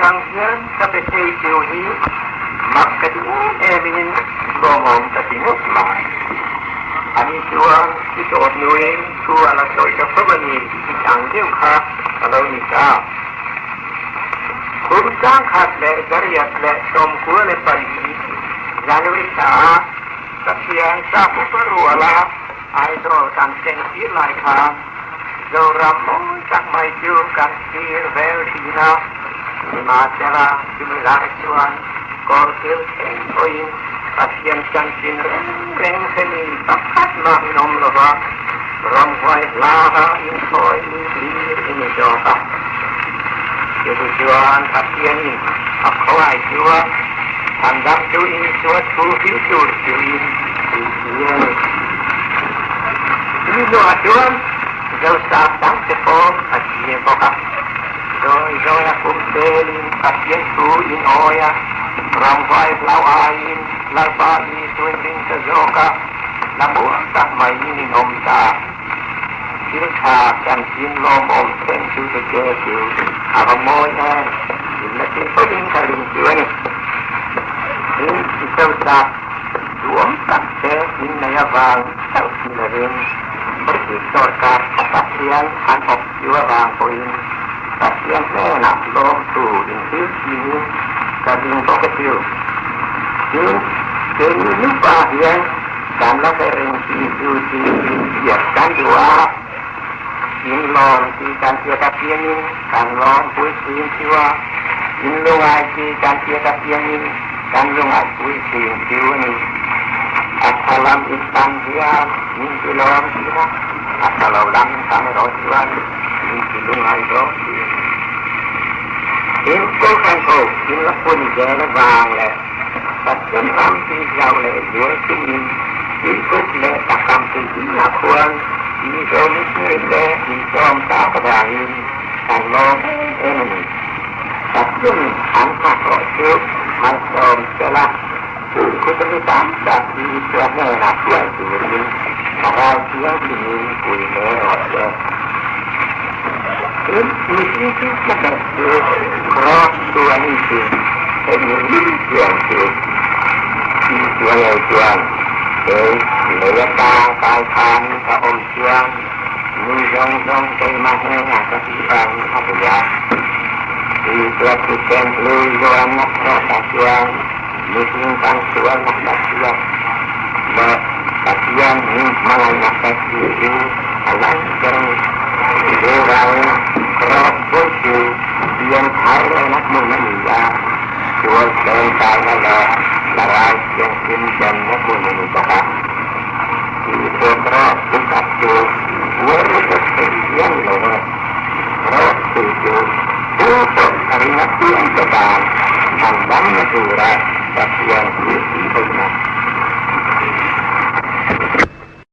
Hetiang hian ka pe thei chu hi mak ka ti em emin lawmawm ka ti ngawt mai. Ani chuan i tawp hnuin thu a la sawi ta fo a ni tih ang deuh kha ka lo ni ta. Kum 1994 January thla Pathian Sapupa ruala Aizawl kan thleng tir lai khan Zoram mawi tak mai chu kan thlir vel thin a, nimahsela chumi lai chuan kawrthil thleng pawhin Pathian chanchin reng reng hremi pakhat mah in awm lo va, ramhuai hlaha inthawi mi hlir i ni zawk a. Chumi chuan Pathianin a khawngaih chu a Chhandamtu Isua thu hrilh tur chuin tih hi a ni. Chumi hnuah chuan Zosap dangte pawh a tir bawk a. Zawi zawia kum telin Pathian thu in awi a, ramhuai hlau aiin Lalpa Isuin ring ta zawk a, hla muang tak maiin in awm ta. Thil tha chanchin lawmawm thlen chu te che chu a va mawi em? In la thil fovin ka ring chu a ni. In Zosap duhawm tak te in nei avang chauh ni lovin British sorkar tha tak hian an awp chu avang pawhin Pathian hnenah lawmthu inhil thin ka ring bawk a chu. Tin, keini nupa hian kan la hre reng tih chu tih inhriat kan duh a, in lawm tih kan hriat apiangin kan lawmpui thin chu a, in lungai tih kan hriat apiangin kan lungaipui thin chu a ni. A tha lam in tan hian min ti lawm thin a, a tha lo lam in tan erawh chuan min ti lungai zawk thin. Tin, Kohhran ho in la pun zel avang leh Pathian ram tih zau leh zual chungin tuikuk leh takam tuitinah khuan Mizo missionary te insawm tak avangin kan lawm em em a ni. Pathian an hnathawh chu malsawm sela, kut mi tam tak Isua hnenah hruai turin Thlarau Thianghlimin pui hle rawh se. Tin, mihring chu hla ber chu Kraws chu a ni tih theihnghilh chiang chu Isua ngei chuan, Kei lei ata kai khan ka awm chuan mi zawng zawng keimah hnenah ka tih ang a ti a. Isua thisen hlui luanna Kraws-ah chuan mihring kan sualna hlatchhiat leh Pathian min hmangaihna hlat tih chu a lang ber a ni. Chuvangin Kraws bul chu pian thar lehna hmun a ni a, sual thleng kaina leh Thlarau Thianghlim danna hmun a ni bawk a. Isua Kraws thutak chu uar lutuk theih hi a ni lo ve. Kraws thu chu tu pawh a ring apiang te tan chhandamna tura Pathian thil tih theihna.